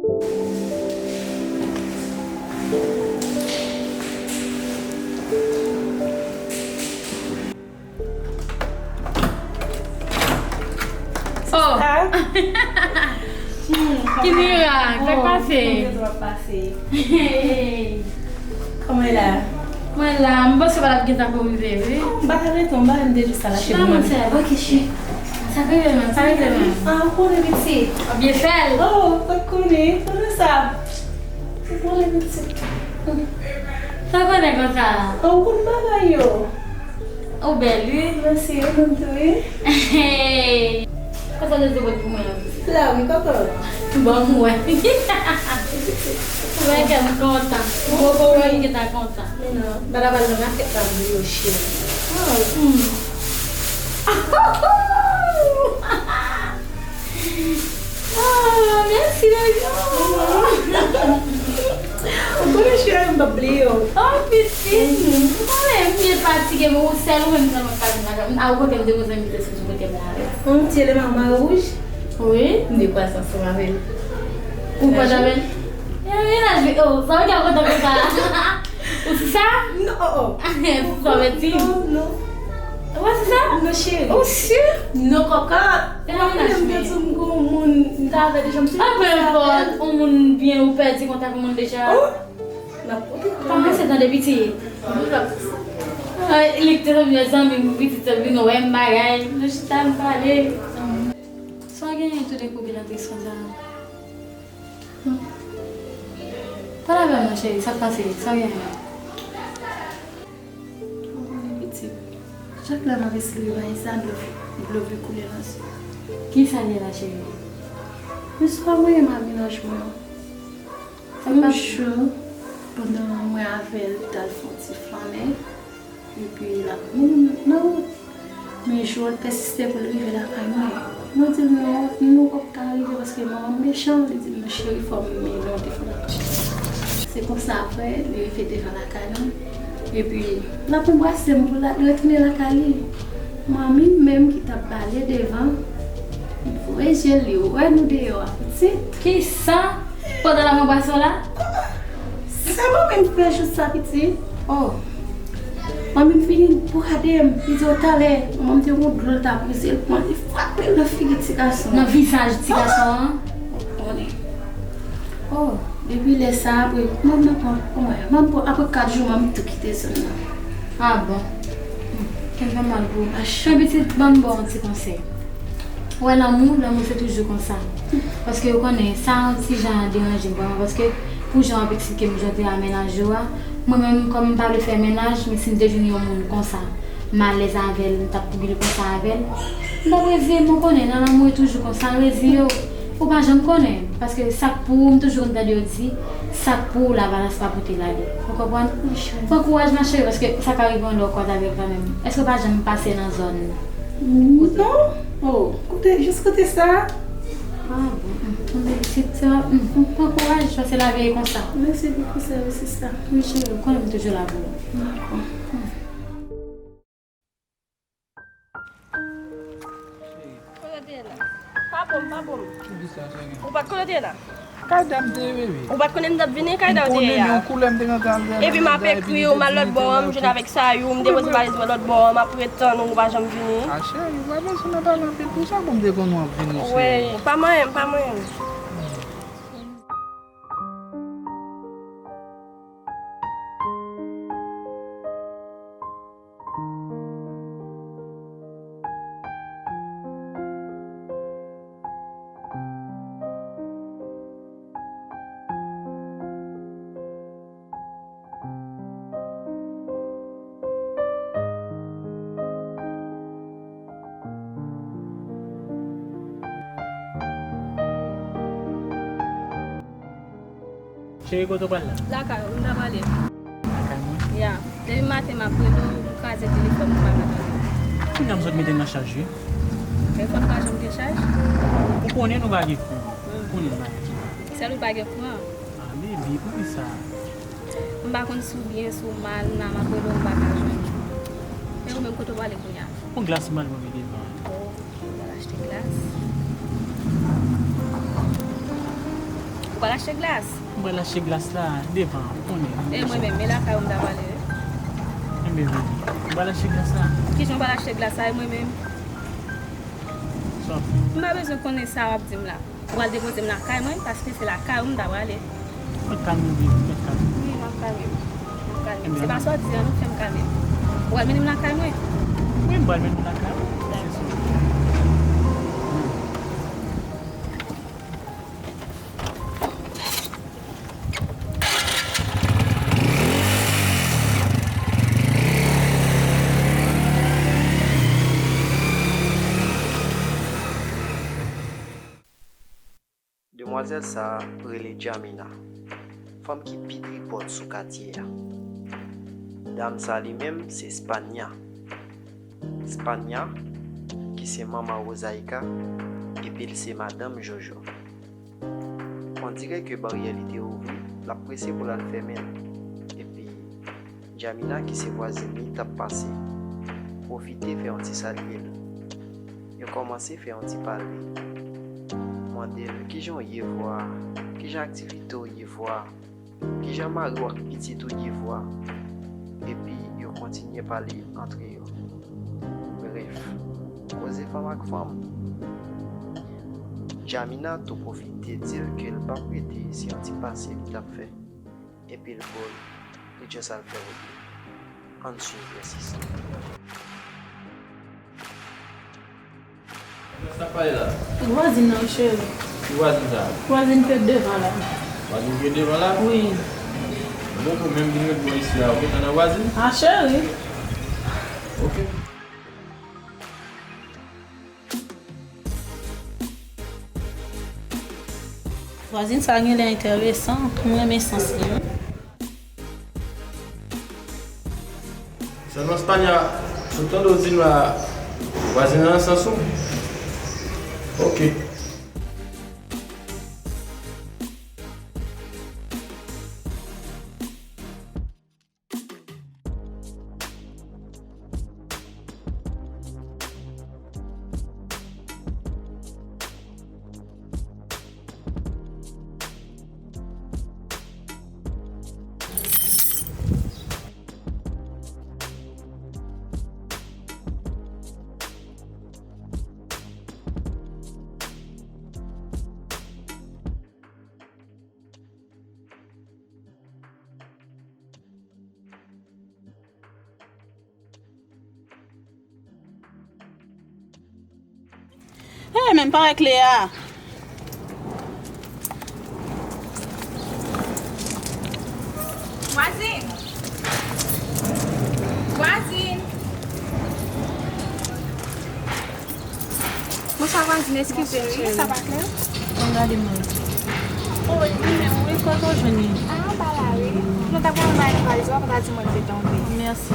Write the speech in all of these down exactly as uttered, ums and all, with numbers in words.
Oh! Ah. Hmm, Kimira, sa k pase? Kòman w ap pase? Hey! Kòman w la? Mwen la, m panse w pa t ap gentan pou rive, wi. Oh, m pa t ap rete, m pa t ap rete jis la, cheri. Chita, mwen, sè. Ok, cheri. Sa k rive, man? Sa k rive, man? Ah, ou konnen, pitit. W ap byen fè l? Oh, ou pa t konnen. Konnen sa. Ou konnen, pitit. Sa w konnen konsa? Oh, ou konn bagay yo. Ou bèl, wi. Mèsi, ou menm tou, wi. Hey! Kòman w te vote pou mwen an? La, wi, kòkò. Bon, mwen. Mwen gen kontan. Mwen gen kontan. Men non, m pa ta pral nan makèt la, m di yo cheri. Oh, hmm. Ah, mèsi, Lolo. Ou konnen cheri, m p ap bliye w. Oh, pitit. Mwen menm, m byen fatige, men ou sèl, ou menm sèlman k pa vin lakay mwen. A, ou kote m te konn zanmi te soti kote m la avè l. Yon ti eleman mare wouj? Wi. M te kwaze ansanm avè l. Ou kwaze avè l? Yon laj, wi. Oh, sa w gen kontan konsa? Ou si sa? Non, oh, oh. Si sa w vle di? Non, non. Ou pa si sa? Non, cheri. Ou si? Non, kòkòt. Ou pa konnen m te di w m gon moun m t avè deja, m te... Ah, peu importe, yon moun byen ou pèdi kontak yon moun deja. Oh, n ap konte. Pa prese tande pitit. Ah, li te sanble zanmi m, pitit sa vin wè m bagay. Nou chita, n pale. Sa w genyen tou depi w gen nan tris konsa? Hmm. Pale avè m non, cheri, sa k pase? Sa w genyen? Ou konnen pitit, chak lè m ap eseye bay sa, dlo, dlo vle koule nan zye m. Kisa l ye la, cheri? Mesye a voye m a menaj mwen an. Sa k pase? Yon jou, pandan mwen avè l t al fè yon ti flannen, epi l ap mouri nan wout. Men jou an, l pèsiste pou l rive lakay mwen. Mwen di l, "Non, nou p ap ka rive paske manman m mechan." Li di m, "Non, cheri, fò m mennen w devan lakay." Se konsa, apre, li rive devan lakay lan. Epi, l ap anbrase m pou l al retounen lakay li. Manmi m menm ki t ap bale devan, li voye je l, li wè nou deyò a, pitit. Kisa? Pandan l ap anbrase w la? Sa manmi m fè jou sa, pitit? Oh. Manmi m vini bwade m. Li di w talè, manman m te gon dlo l ta bouze, l pran, li frape l nan figi ti gason an. Nan vizaj ti gason an? Ou konnen. Oh. Depi lè sa a, apre, manman m pran, manman m pran, apre kat jou, manman m tou kite zòn nan. Ah bon? Hmm. Kè m fè mal pou ou. Men pitit, ban m ba w yon ti konsèy. Ou wè lanmou, lanmou se toujou konsa. Paske ou konnen, sa yon ti jan deranje m vrèman. Paske pou jan w ap eksplike m jan w te a mennaj ou a, mwen menm, kòm m pa vle fè mennaj, men si m te jwenn yon moun konsa, m alèz avè l, m t ap boule konsa avè l, m t ap reziye m, ou konnen, nan lanmou e toujou konsa, reziye w. Ou pa janm konnen, paske sa k pou ou, m toujou konn tande yo di, sa k pou ou, lavalas pa pote l ale. Ou konprann? Pran kouraj, ma chérie, paske sa ka rive yon lè ou kwaze avè l kanmenm. Èske w pa janm pase nan zòn kote? Non. Oh, kote, jis kote sa? Ah, bon. Hum, hum, pitit sa, hum, hum, pran kouraj, paske lavi e konsa. Mèsi bokou, sista. Wi, cheri, ou konnen m toujou la pou ou. Dakò. Kote w te ye la? Pa bon, pa bon. Kisa sa gen? Ou pa t konnen w te ye la? Kay Da m te ye, bebe. Ou pa t konnen m t ap vini, kay Da w te ye a. M konnen, men yon koulè m te gentan al. Epi m ap ekri w, m al lòt bò an, m jwenn avèk Sayou, m depoze valiz mwen lòt bò an, m ap ret tann ou, ou pa janm vini. A cheri, ou pa bezwen nan pale anpil konsa pou m te konn w ap vini, cheri. Wi, pa manyen m, pa manyen m. Cheri, kote w pral la? Lakay ou, m ta prale. Lakay mwen? Ya. Depi maten m ap rele w, m kraze telefòn, m pa ka tande w. Kounye a m sot mete l nan chaj, wi. Telefòn pa janm dechaj? Ou konnen nou pa gen kouran. Hmm. Ou konnen nou pa gen kouran. Sèl ou pa gen kouran? Ah, baby, poukisa? M pa konn si w byen, si w mal, nan m ap rele w, m pa ka jwenn ou. E ou menm, kote w prale kounye a? Yon glas m al mwen mete devan. Oh, ou al achte glas. Pral achte glas. M pral achte glas la devan, ou konnen. E mwen menm, e lakay ou m ta prale, wi. Enben, vini. M pral achte glas la. Kijan w pral achte glas la, e mwen menm? Sa w ap di? M pa bezwen konnen sa w ap di m la. Ou pral depoze m lakay mwen, paske se lakay ou m ta prale. Mèt kalme, baby, mèt kalme. Wi, m ap kalme. M ap kalme. Enben, se pa sa w di a, non, fè m kalme. Ou pral mennen m lakay mwen? Wi, m pral mennen w lakay ou. Dakò. Se sa. Demwazèl sa a rele Jamina, fanm ki pi tripòt sou katye a. Dam sa li menm se Spania. Spania, ki se manman Rosaïka, epi l se madanm Jojo. Ondirè ke baryè li te ouvri, l ap prese pou l al fèmen l. Epi, Jamina, ki se vwazin li, t ap pase, pwofite fè yon ti salye l. Yo kòmanse fè yon ti pale. Mande l, "Kijan w ye, vwa? Kijan aktivite w ye, vwa? Kijan mari w ak pitit ou ye, vwa?" Epi, yo kontinye pale antre yo. Brèf, koze fanm ak fanm. Jamina tou pwofite di l ke l p ap rete, se yon ti pase li t ap fè. Epi l bo l, li just al fè wout li. Ann swiv rès istwa. Sa pale la. Vwazin nan, cheri. Ki vwazin sa? Vwazin ki ret devan la. Vwazin ki ret devan la? Wi. Bon, pou menm vin ret bò isi a, ou gentan nan vwazin? Ah, cheri. Ok. Vwazin sa genlè enteresan, m renmen sans li, wi. Sèlman Spania, sou tande w di nou a vwazin nan sans ou? Ok. Hey, men pa wè kle a. Vwazin! Vwazin! Bonswa vwazin, eskize m wi, sa pa klè? Bon, gade mwen. O, li menm wi, kote w jwenn li? A, anba lari. Nou t ap pral bay yon valiz, ou pa ta di mwen l te tonbe. Mèsi.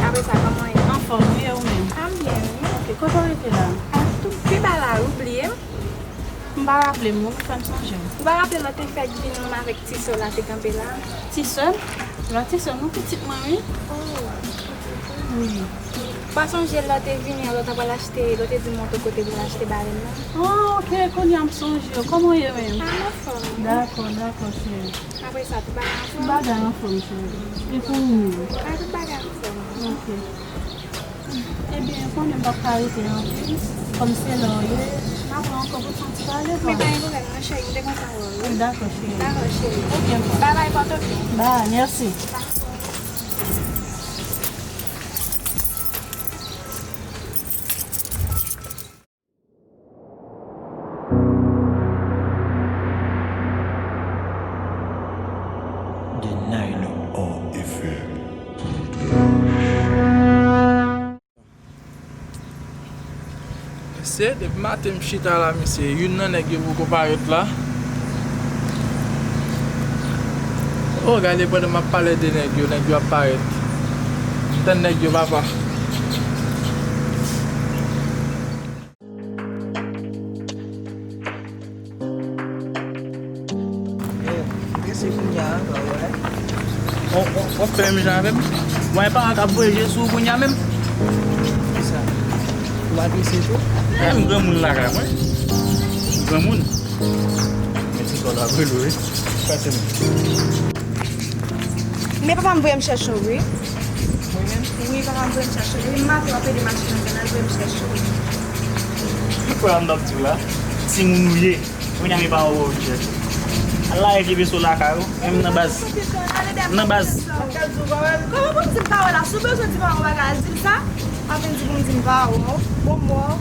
Apre sa, kòman w ye? Anfòm wi, e ou menm? A, m byen wi. Ok, kote w rete la? A, tou pi ba lari, ou bliye m? M pa raple m, ou fè m sonje w. Ou pa raple lè w te fèk vin menm avèk ti sè w la te kanpe la? Ti sè m? Se pa ti sè m non, pitit mwen wi. Oh, pitit ou? Wi. Ou pa sonje lè w te vini an, lè w t ap al achte, lè w te di m w te kote pou w al achte balèn nan? Ah, ok, kounye a m sonje w. Kòman w ye menm? Ah, m anfòm wi. Dakò, dakò, cheri. Apre sa, tout bagay anfòm? Tout bagay anfòm, cheri. E pou ou menm? Ah, tout bagay anfòm. Ok. Ebyen, konnen m p ap ka rete anpil. Kòm se lè w ye, m ap wè ankò pou n fè yon ti pale. Men pa gen pwoblèm non, cheri, m te kontan wè w wi. Dakò, cheri. Dakò, cheri. Ok, bye. Bye bye, pòte w byen. Bye, mèsi. Dakò. The Nine All F M. Mesye, depi maten m chita la, mesye, youn nan nèg yo poko parèt la. Oh, gade pandan m ap pale de nèg yo, nèg yo ap parèt. M tann nèg yo, papa. Yo, m prese kounye a, pa wè. W, w, w ap fè menm jan avè m? W wè pa ka voye je sou ou kounye a menm? Kisa? Ou pa prese tou? Eh, m granmoun lakay mwen. M granmoun. Men se Kò la bril wi. Pase m. Men papa m voye m chèche w wi. Mwen menm? Wi, papa m voye m chèche w. Depi maten w ap ede machin nan, l voye m chèche w. Ou kwè m t ap di w la? Timoun ou ye. Kounye a men pa wè w chèche. Al lage vye veso lakay ou. Men m nan baz. M nan baz. Kòman pou m di m pa wè la? Si w bezwen di m yon bagay, al di m sa. Pa vin di pou m di m pa wè w. Bon, bon.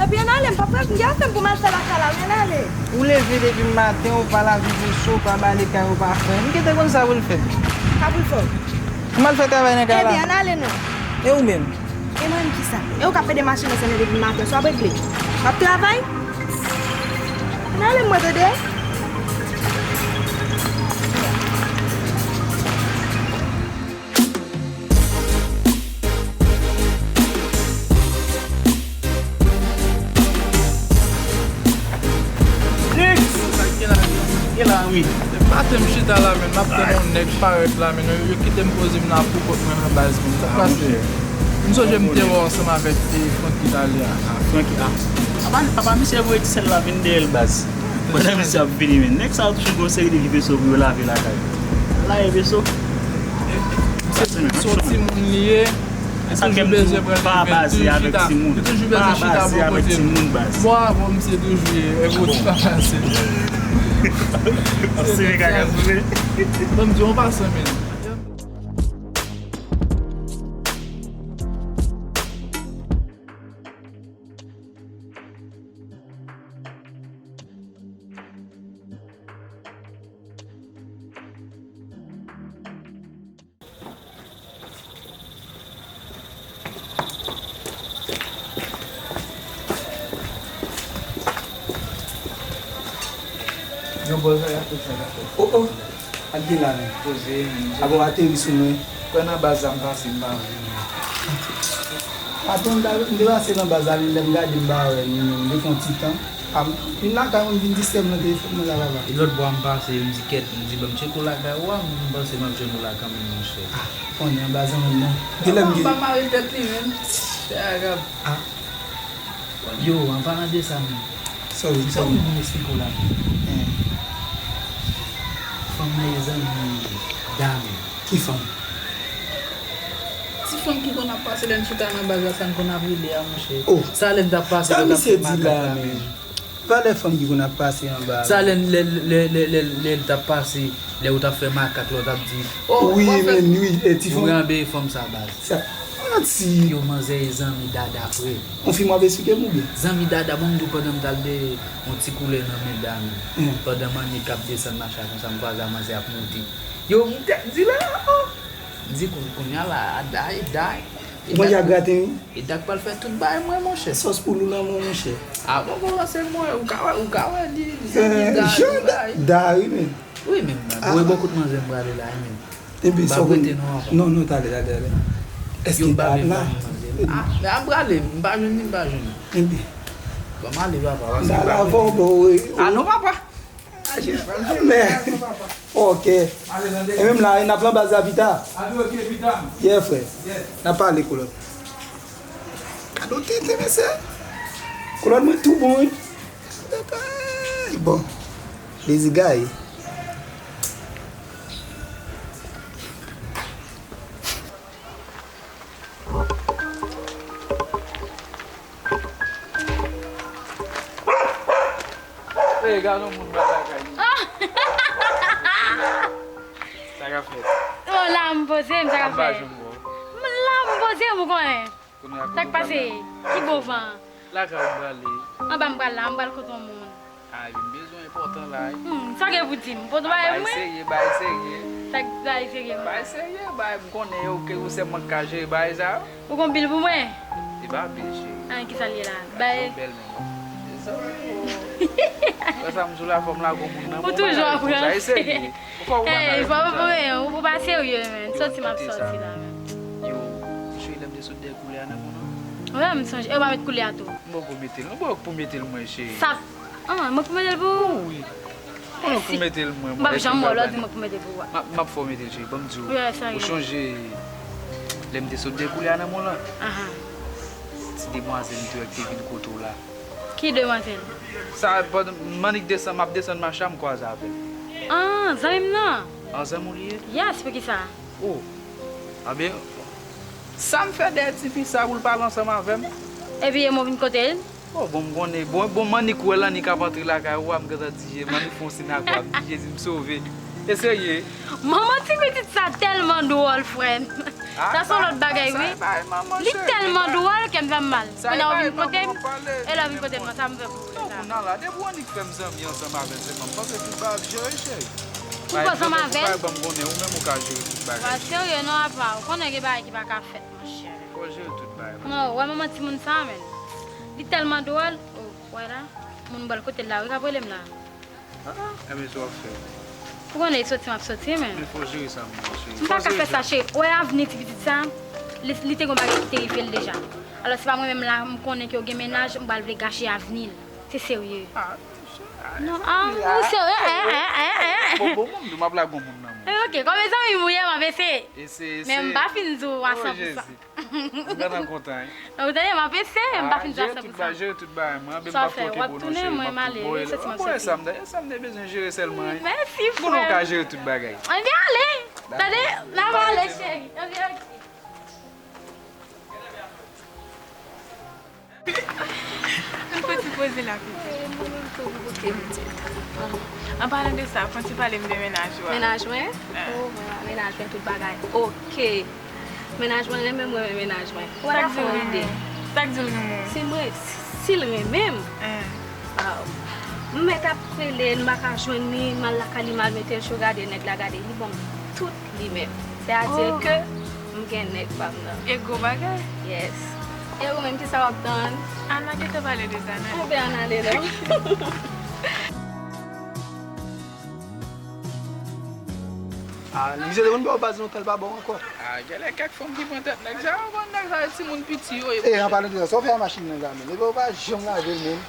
Epi ann ale, m p ap ret, m gen afè m pou m al fè lakay la, wi, ann ale. Ou leve depi maten, ou pa lave veso, ou pa bale kay, ou pa fè. M gentan konn sa pou l fè. Sa pou l fè w? M al fè travay nan kay la. Ebyen, ann ale non. E ou menm? E mwen menm kisa? E ou k ap pede mache nan sène depi maten, sa w ap regle? W ap travay? Ann ale, mwen tande. Nèg! Sa k gen la, men? Gen la, wi. Depi maten m chita la, men m ap tann yon nèg parèt la, men yo kite m poze m la pou kont mwen nan baz, men sa k pase? M sonje m te wè w ansanm avèk, e, Francky talè a. Ah, Francky, ah. Apa, apa misye voye ti sèl la vin dèyè l, baz. Pandan misye ap vini, men nèg sa yo toujou gen yon seri de vye veso pou yo lave lakay. Lave veso. Se, se yon timoun li ye. Li toujou bezwen pran leve, li toujou chita, li toujou bezwen chita bò kote m. Bò avè w misye toujou ye, e gwo ti pa pase. Ap sere kaka sou li. Ban m di w an pasan, men. Yon bòz la, y ap fè sa, y ap fè. Oh, oh! Ak de la, men. Poze, men. Abo ateri sou mwen. Kwè nan baz la, m pase, m pa vini. Patwon, m ta, m te pase nan baz la, men lè m gade, m pa wè li, men m te fè yon ti tan. A, m vin lakay mwen, m vin distèb nan telefòn mwen la, papa. E lòt bò a m pase, m di kèt, m di ban m tcheke w lakay ou a, m panse m ap jwenn ou la kanmenm, monchè. Ah, konnen anba zanmi m nan. Genlè m gen. Papa m pa mare tèt li menm. Tè a rab. Ah. Yo, an palan de sa menm. Sorry, sorry. Sa pou m esplike w la menm. Eh. Fanm nan e zanmi dam. Ki fanm? Ti fanm ki konn ap pase lè n chita nan baz la, sa n konn ap rele a, monchè. Oh. Sa lè n t ap pase, sa lè w t ap misye fè di la, makak la, men. Valè fanm ki konn ap pase anba. Sa lè, lè, lè l t ap pase, lè w t ap fè makak, lè w t ap di, oh, wi, men, wi, e ti fanm. Ou renmen fanm sa, baz. Sa, manti. Yo, manzè e zanmi dada, frè. On fi m ap esplike m oubyen? Zanmi dada, bon, m di w pandan m t al dèyè yon ti koulè nan men dam. Hmm. Pandan m annik ap desann mache a konsa, m kwaze a manzè ap monte. Yo, m tèt di la, oh. M di, koun-, kounye a la, a day, day. Ou manke a graten, wi. E dak pral fè tout bagay mwen, monchè. Sòs poul ou nan men w, monchè. A, bon, bon, lanse mwen, ou ka wè, ou ka wè, li, li, li da, li bay. Da, wi, men. Wi, men, men. Ah. Bon, e bò kote manzè m prale la, wi, men. Epi, sa w konn. Non, non, talè, talè, talè. Èske l pa la? Ah, men ap prale, m pa jwenn li, m pa jwenn li. Epi. Bon, m ale, papa, paske m pa jwenn li. Ah, non, papa. Men, ok. E menm la, n ap lan baz la pita. Yeah, frè. N ap pale, kolòt. Gade yon tenten, mesye. Kolòt mwen tou bon, wi. Bon. Lazy guy. Ey, gade yon moun pral lakay li. Sa k ap fèt? Oh, la m poze m, sa k ap fèt? M la m poze m, ou konnen. Sa k pase? Ki bon van? Lakay ou m prale. Anba m pral la, m pral kote yon moun. Ay, m bezwen enpòtan la, wi. Hmm, sa gen pou di m? Pou bay mwen? Bay serye, bay serye. Sa k bay serye, mwen? Bay serye, bay, m konnen yo ke ou sèlman k ka jere bagay sa yo. Ou gon bil pou mwen? Se pa bil, cheri. An, kisa l ye la? Bay. Yon bèl men. Mezanmi, wè sa m sou la fòm la, gon moun nan. Ou toujou ap ranse. Ou fò ou pa serye, men. Ou pa serye, men. Sòti m ap sòti la, men. Yo, cheri, lè m te sot dèyè koulè a nan men w. Wè, m sonje. E w pa met koulè a tou. M poko mete l. M poko pou mete l mwen, cheri. Sa. Ah, mwen pou mete l pou ou? Wi. Mwen pou mete l mwen. M p ap janm wè w lè w di mwen pou mete l pou ou a. M ap, m ap fè w mete l, cheri. Ban m di w. Ou sonje lè m te sot dèyè koulè a nan men w lan? Ahan. Ti demwazèl m te wè ki te vin kote w la. Ki demwazèl? Sa, pandan m annik desann, m ap desann mache a, m kwaze avè l. Ah, zanmi m nan? An zanmi w li ye? Yes, poukisa? Oh. Anben, sa m fè dèyè tifi sa pou l pale ansanm avè m? Epi e mwen vin kote l? Oh, bon, m konnen. Bon, bon, m annik wè l annik ap antre lakay ou a, m gentan di, je, m annik fè yon siy nan kwa, m di, Jezi, m sove. E serye? Manman ti pitit sa tèlman dwòl, frè m. Sa se yon lòt bagay, wi. Li tèlman dwòl ke m fè m mal. Kounye a w vin kote m, e lè w vin kote m nan, sa m fè pou ou, sa. Non, kounye a la, depi w annik fè m zanmi ansanm avè l, sèlman, m panse tout bagay ap jere, cheri. Ou pran zanmi avè l? Ban m konnen, ou menm ou ka jere tout bagay. Wa serye non, apa, ou konnen gen bagay ki pa ka fèt, monchè. Fò w jere tout bagay. Non, wè manman timoun sa, men. Li tèlman dwòl, oh, wè la, moun bò l kote l la, wi, k ap rele m la. Ah, enben sa w ap fè. Ou konnen e soti m ap soti, men. Men fò w jere sa, mon cheri. M pa ka fè sa, cheri. Ou wè avni ti pitit sa, li, li te gen yon bagay ki te rive l deja. Alò, se pa mwen menm la, m konnen ke w gen mennaj, m pral vle gache avni l. Se serye. Ah, non, ah, ou serye, hein, hein, hein, hein. Bon, bon, bon, m di w m ap lage yon moun nan, men. Eh, ok, kòm e zanmi m ou ye, m ap eseye. Men m pa fin di w a san pou san. M gentan kontan, wi. Ou tande, m ap eseye, m pa fin di w a san pou san. Jere tout bagay, jere tout bagay. Mwen, anben m p ap twoke pou non, cheri, m ap tout bon, e sa m te, e sa m te bezwen jere sèlman, wi. Mèsi, frè m. Pou nou ka jere tout bagay. Anben ale. Tande, n ap ale, cheri. Anben, ok. Ann fè ti poze la, pitit. An palan de sa, fò ti pale m de mennaj ou a. Mennaj mwen? Oh, mwen a mennaj mwen tout bagay. Ok. Mennaj mwen renmen m, renmen mennaj mwen. Ou pa ta fè yon ide. Sa k di l renmen w? Si mwen, si, si l renmen m, m mèt ap rele l, m pa ka jwenn li, m al lakay li, m al mete l cho gade, nèg la gade, li ban m tout li menm. Sètadi ke m gen nèg pa m nan. E gwo bagay. Yes. E ou menm, kisa w ap tann? Ana gentan pale de sa, non? Anben, ann ale non. Ah, li se moun ba w baz lontan, l pa ba w ankò. Ah, genlè kèk fanm ki pran tèt nèg sa yo, konn nèg sa yo, timoun piti yo ye. E, an palan de sa, sa w fè a machin nan la, menm? Epi w pa janm lave l, menm.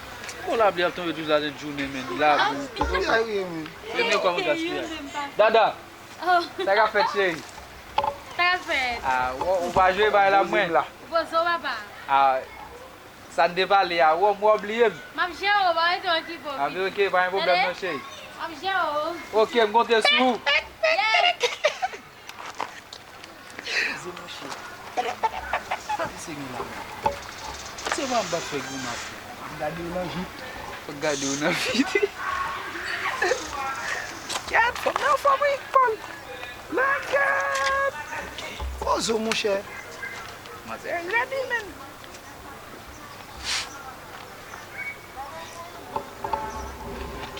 Bon, lapli ap tonbe tout la sent jounen, menm. Labou, tout. Premye kòman gaspiyaj. Dada! Oh. Sa k ap fèt, cheri? Sa k ap fèt? Ah, w, ou pa jwe bay la, mwen. Ou poze w, papa? Ah, sa n te pale a, w, w bliye m. M ap jere w, pa rete w okipe w. Ah, ok, pa gen pwoblèm non, cheri. M ap jere w. Ok, m konte sou ou. Yeah. Poze, monchè. Sa misye gen la menm? Misye pa anba fè grimas. Ap gade w nan vit. Ap gade w nan vit. Gad, fanm nan anfòm, wi, Paul. Langèt. Poze w, monchè. Manzè rèd, wi, menn.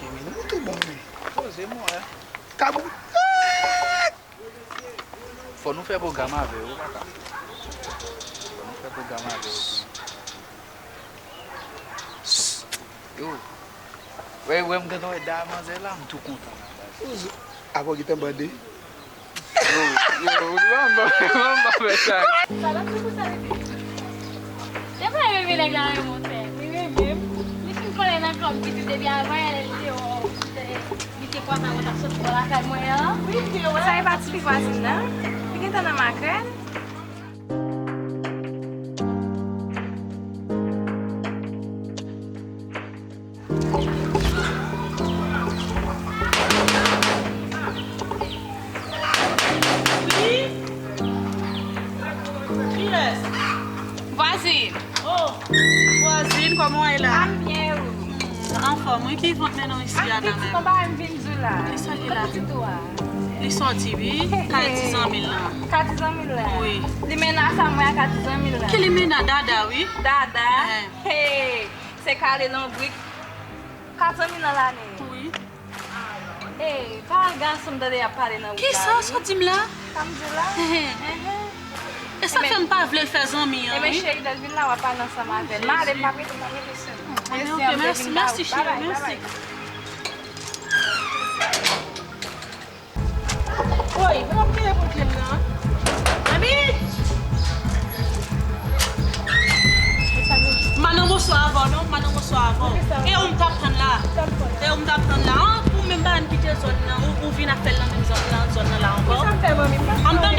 Kenbe nou tou bon, wi. Poze, monchè. Kabrit. Fò nou fè pwogram avè yo, papa. Fò nou fè pwogram avè yo tou. Yo. Wè, wè, m gentan wè da manzè la, m tou kontan la, baz. Apre w gentan bande. Yo, yo, ou di w ap ban, w ap ban fè sa. Sa l ap di pou sa, li di. Se pa renmen nèg la renmen w, sè. Li renmen m. Li fin konnen nan kò m, pitit, depi avan yè li te wè w, li te, li te kwè sa mwen t ap soti bò lakay mwen an. Wi, m te wè. Sa e pa tifi vwazin nan? Li gentan nan makrèl. Wi. Kiyès? Vwazin. Oh, vwazin, kòman w ye la? M byen, wi. Hmm, anfòm, wi, ki vant mennen w isi a kanmenm? Pitit, yon bagay m vin di w la. Kisa li la? Pitit ou a? Li sòti, wi. Kay ti zanmi l lan. Kay ti zanmi l lan? Wi. Li mennen ansanm mwen a kay ti zanmi l lan. Ki li mennen a Dada, wi. Dada. Hey. Se kale lonbrik. Kat zanmi nan lane. Wi. Ey, pa al gason m tande y ap pale nan wout la. Kisa w sot di m la? Sa m di w la? Enhen. E sa k fè m pa vle l fè zanmi an, wi. Enben, cheri, lè l vin la, w ap pale ansanm avè l. M ale, m p ap rete, m p ap rete sèl. Enben, ok, mèsi, mèsi, cheri, mèsi. Woy, mwen ap peye pou kle m nan. Ami! M pa nan bonswa avè w non, m pa nan bonswa avè w. E ou m t ap tann la. E ou m t ap tann la. An, ou menm pa vin kite zòn nan, ou, ou vin ap fè l nan menm zòn nan, zòn nan la ankò. An m tann